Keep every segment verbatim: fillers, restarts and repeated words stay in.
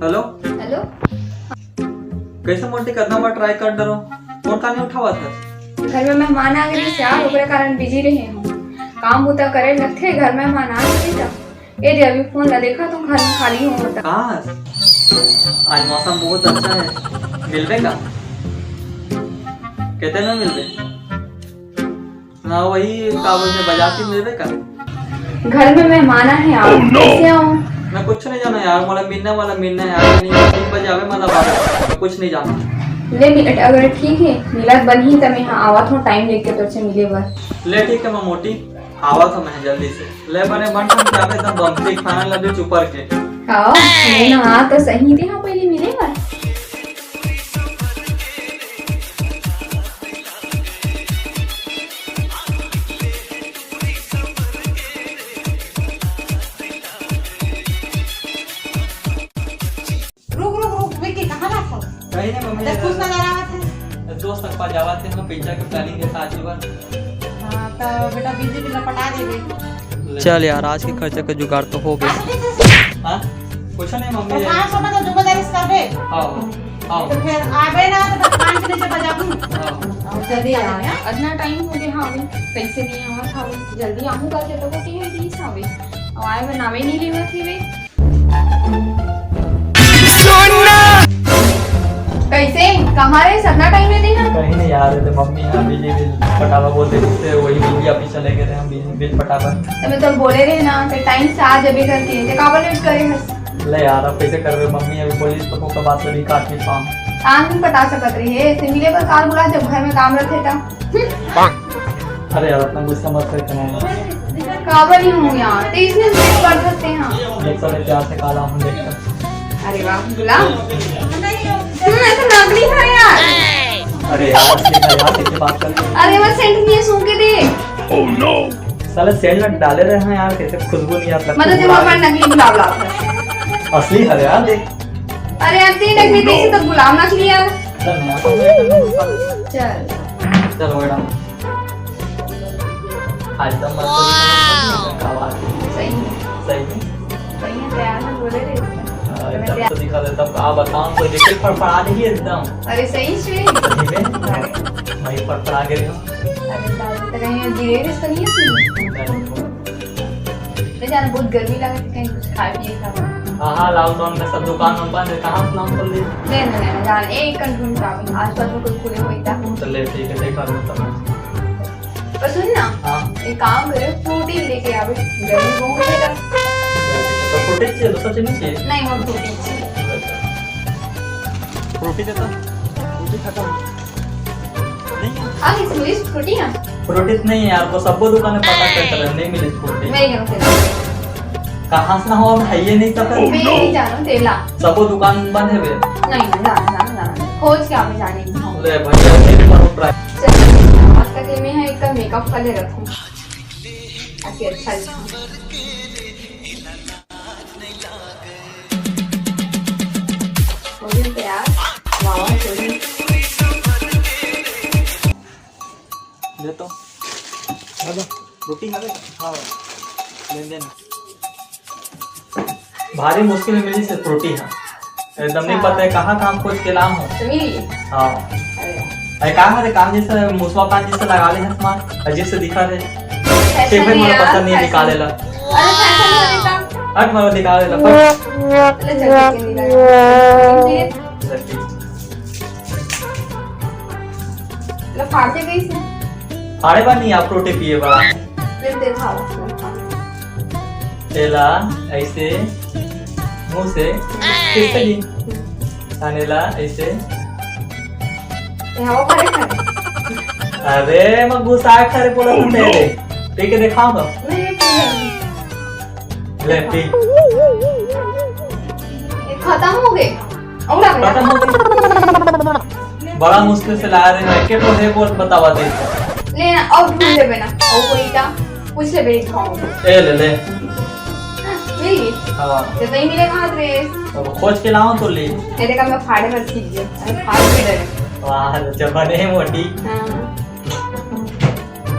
Hello. Hello. कइसे मोटी, कतना बार ट्राई कर डरो, फोन का नहीं उठावत हस? घर में मेहमान आ गए से यार, ओकरे कारण बिजी रहे हूँ। काम बूता करे लगथे, घर में मेहमान आ गए त। ए दे, अभी फोन ला देखा तो घर में खाली हो होता। कहाँ हस? आज मौसम बहुत अच्छा है, मिलबे का? कितने में मिलबे? हाँ, वही का बोलते, बाजार से मिलबे का? घर में मेहमान आए हैं आप, कैसे आऊँ? मैं कुछ नहीं जाना यार, मोला मिलना वाला मिलना है यार, नहीं, तीन बजे आवे, मतलब, बात, कुछ नहीं जाना। ले मिनट, अगर ठीक है, मिलत बनही त मैं यहाँ आवत हूँ टाइम लेके तोर से मिले बर। ले ठीक है, मैं मोटी आवत हूँ मैं जल्दी से। ले बने बन ठन के आवे, एकदम बमती खाना लड्डू चुपर के। हाँ, मैं ना आ तो सही दे, हाँ, पहले मिले बर। रुक, रुक, रुक, विक्की, कहाँ जात हो? कहीं नहीं मम्मी, अरे, खुश नजर आवत है। दोस्त तक पास जावत है, हम पिज्जा के प्लानिंग है आज के बाद। हाँ, तो बेटा बिजली बिल पटा देबे। चल यार, आज के खर्चा का जुगाड़ तो हो गया। हाँ? कुछ नहीं मम्मी। तो हाँ, सोना तो जुम्मेदारी से करबे। हाँ, हाँ। तो फिर आबे ना, तो फिर कान के नीचे बजाबू। हाँ। और जल्दी आ जाबे, हाँ? अतना टाइम हो गया, हाँ, अभी पैसे नहीं आवा था, अभी जल्दी आऊँ का, तो को कहीं बीस आवे। और आए बनावे नहीं लेवा थी वे। कैसे? कहाँ रहे? सतना टाइम में देना। कहीं नहीं यार, तो मम्मी यहाँ बिजली बिल पटावा बोलते, वही बिजली ऑफिस चले गए थे हम बिजली बिल पटावा। तो मैं तो बोले रहे ना कि टाइम से आ जाबे करके, तो काबर लेट करे हस? ले यार, अब कैसे करबे मम्मी, अभी पुलिस तो को बात करी काट के पाऊँ। आन नहीं पटा सकत रही है, ऐसे मिले पर कार बुला, जब घर में काम रखे था। अरे यार, इतना गुस्सा मत कर, इतना है। काबर नहीं हूँ यार, तेईस में से कर सकते हैं। देख, साले प्यार से काला हूँ, देख। अरे वाह, गुलाब। हम्म, ऐसा नकली है यार। अरे यार, असली है यार, कैसे बात कर? अरे वो सेंट नहीं है, सूंघ के दे। साले सेंट डाले रहे हैं यार, कैसे खुशबू नहीं आता, मतलब जब खुशबू आ अपन रही। नकली गुलाब लाता है। असली है यार, देख। अरे यार, तेरी नकली देख से तो गुलाब नकली यार। चल ना, अपन चल। चल, मैडम। आज तो मस्त दिखा रहे हो, क्या बात है। सही में। सही में। सही है, तैयार है, बोले रहे थे। हाँ, मैं एकदम तैयार। तो दिखा रहे, तब आप बताओ, कोई देखे फड़फड़ा नहीं है एकदम। अरे, सही से। सही में? अरे। भाई, फड़फड़ा के रहे हो। अरे, बात तो कहीं और धीरे से सुनिए, सुनिए। नहीं। ले जाना, बहुत गर्मी लगे, कहीं कुछ खाए पिए का। हाँ, हाँ, लॉकडाउन में सब दुकान में बंद है, कहाँ से नाम खोल दिए? नहीं, नहीं, नहीं, जान, एक कंट्रोल में, आसपास में कोई खुले हुए था। तो ले, ठीक है, देखा लो तब। पर सुन ना, हाँ। एक काम करे, फ्रूटी लेके आवे, गर्मी बहुत है ना। तो फ्रूटी चाहिए, दूसरा चीज नहीं चाहिए? नहीं, वो फ्रूटी चाहिए। फ्रूटी देता, फ्रूटी खत्म। नहीं है। आ, इसमें फ्रूटी है? फ्रूटी नहीं है यार, वो सबको दुकान में पता करता है, नहीं मिले फ्रूटी। मैं यहाँ से कहाँ से ना हो, हम खाइए नहीं तो फिर। मैं नहीं जाना, तेला। सबको दुकान बंद है बे। नहीं, नहीं, जाना, जाना, जाना। खोज के आप जाने की। ले भैया, नहीं मालूम ट्राई। चल, आज तक ये मैं है, एक मेकअप कर ले रखूँ। ताकि अच्छा दिखे। हो गया तैयार। वाह, वाह, सही। दे तो। हेलो। रोटी हवे? हाँ। लेन देन। भारी मुश्किल में मिली से रोटी है। एकदम नहीं अच्छा। पता है कहाँ, कहाँ खोज के लाम हो। तो मिली? हाँ। अरे। अरे कहाँ है, काम जैसे मुसवा पान जैसे लगा ले है सामान, अजीब से दिखा दे। फैशन शेफे नहीं मोला यार, पसंद नहीं फैशन। निकाले ला। अरे फैशन नहीं दिखा। हट, मैं निकाले ला, फट। चलो, चलो, चलो, निकाल। ले, ठीक। लो, फाड़ दे गई इसने। फाड़े बा नहीं, आप रोटी पिए बा। ले, दे, खाओ। तेला ऐसे मुंह से किस तरी? खाने ला ऐसे। यहाँ वो खड़े खड़े। अरे, मैं गुस्सा खड़े बोला Oh, तुमने। No। पी के दिखाओ तो। नहीं, नहीं, पी लेंगे। ले, पी। ये खत्म हो गए। और आ गया। खत्म हो गए। बड़ा मुश्किल से ला रहे हैं। के तो है बोल बतावा दे। ले ना, और ढूंढ लेबे ना। और कोई का पूछ लेबे, खाओ। ए, ले, ले। मिल गई? हाँ। तो नहीं मिले कहाँ ड्रेस? अब खोज के लाओ तो ले। तेरे का मैं फाड़े भर सीख गया। अरे फाड़ भी डरे। वाह, जब बने मोटी। हाँ।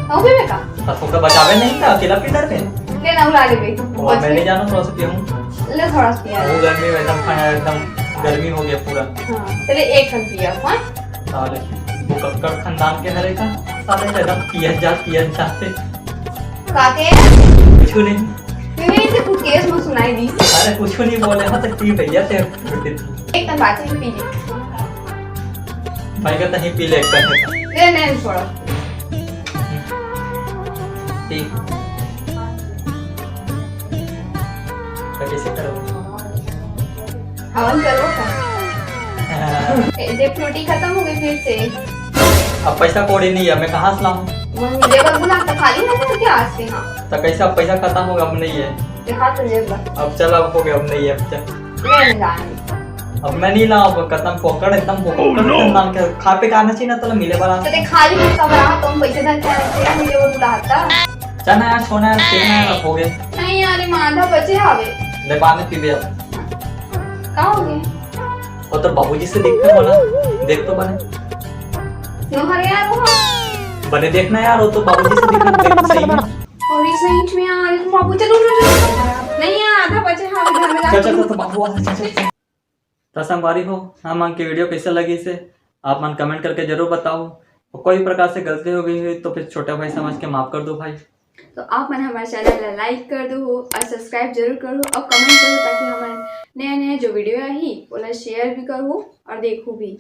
हो गए मैं का? अब ओकर बचावे नहीं था, अकेला पी डर गए। ये ना उड़ा ले बेटी। और मैं नहीं जानू, थोड़ा सा पीऊँ। ले थोड़ा सा पिया। वो गर्मी में एकदम ठंडा, एकदम गर्मी हो गया पूरा। हाँ, चले एक ठन पिया, हाँ? साले, वो कक्कड़ खानदान के हरे का, साले एकदम पियत जा, पियत जाते। का के? कुछ नहीं। नहीं, नहीं, इसे कुछ केस में सुनाई दी। अरे, कुछ नहीं बोले, हाँ, तो पी भैया, ते एकदम बातें पी ले। भाई का तहीं पी ले, एक पैकेट। ले, नहीं, छोड़ो। ठीक। तो कैसे करो? हवन करो का? ए, जे फ्रूटी खत्म हो गई फिर से। अब पैसा कौड़ी नहीं है, मैं कहाँ से लाऊं? वो जेब में बुला तो खाली है ना, क्या आज से? हाँ। तो कैसे अब पैसा खत्म होगा, अब नहीं है। दिखा तो जेब में। अब चल, अब हो गया, अब नहीं है, अब चल। ले, ले, ला, ले। अब मैं नहीं लाऊं, अब खत्म फोकट, एकदम फोकट, Oh, no! खत्म नाम के खा पे खाना चाहिए ना, तो मिले वाला। तो देख, खाली मुंह का रहा, तुम पैसे धर के आते हैं, मुझे वो बुलाता। चल ना यार, सोना यार, खेलना यार, अब हो गए। नहीं यार, ये मांधा बचे हवे। ले, बाद में पीबे अब। का हो गया? वो तो बाबूजी से देख के बोला, देख तो बने। नो हरे यार, वो। बने देखना यार, वो तो बाबूजी से देख, देख सही में। और ये सही में यार, बाबू, चलो, चलो, चलो। नहीं यार, आधा बचे हवे, घर में चल, चल, जाके चल, तो बाबू आ, चल, चल, चल। तो संगवारी हो, हमन के वीडियो कैसे लगी से आप मन कमेंट करके जरूर बताओ। और कोई प्रकार से गलती हो गई हुई तो फिर छोटा भाई समझ के माफ कर दो भाई। तो आप मन हमारे चैनल ला लाइक कर दो हो और सब्सक्राइब जरूर करो और कमेंट करो, ताकि हमारे नया नया जो वीडियो आही ओला शेयर भी करो और देखो भी।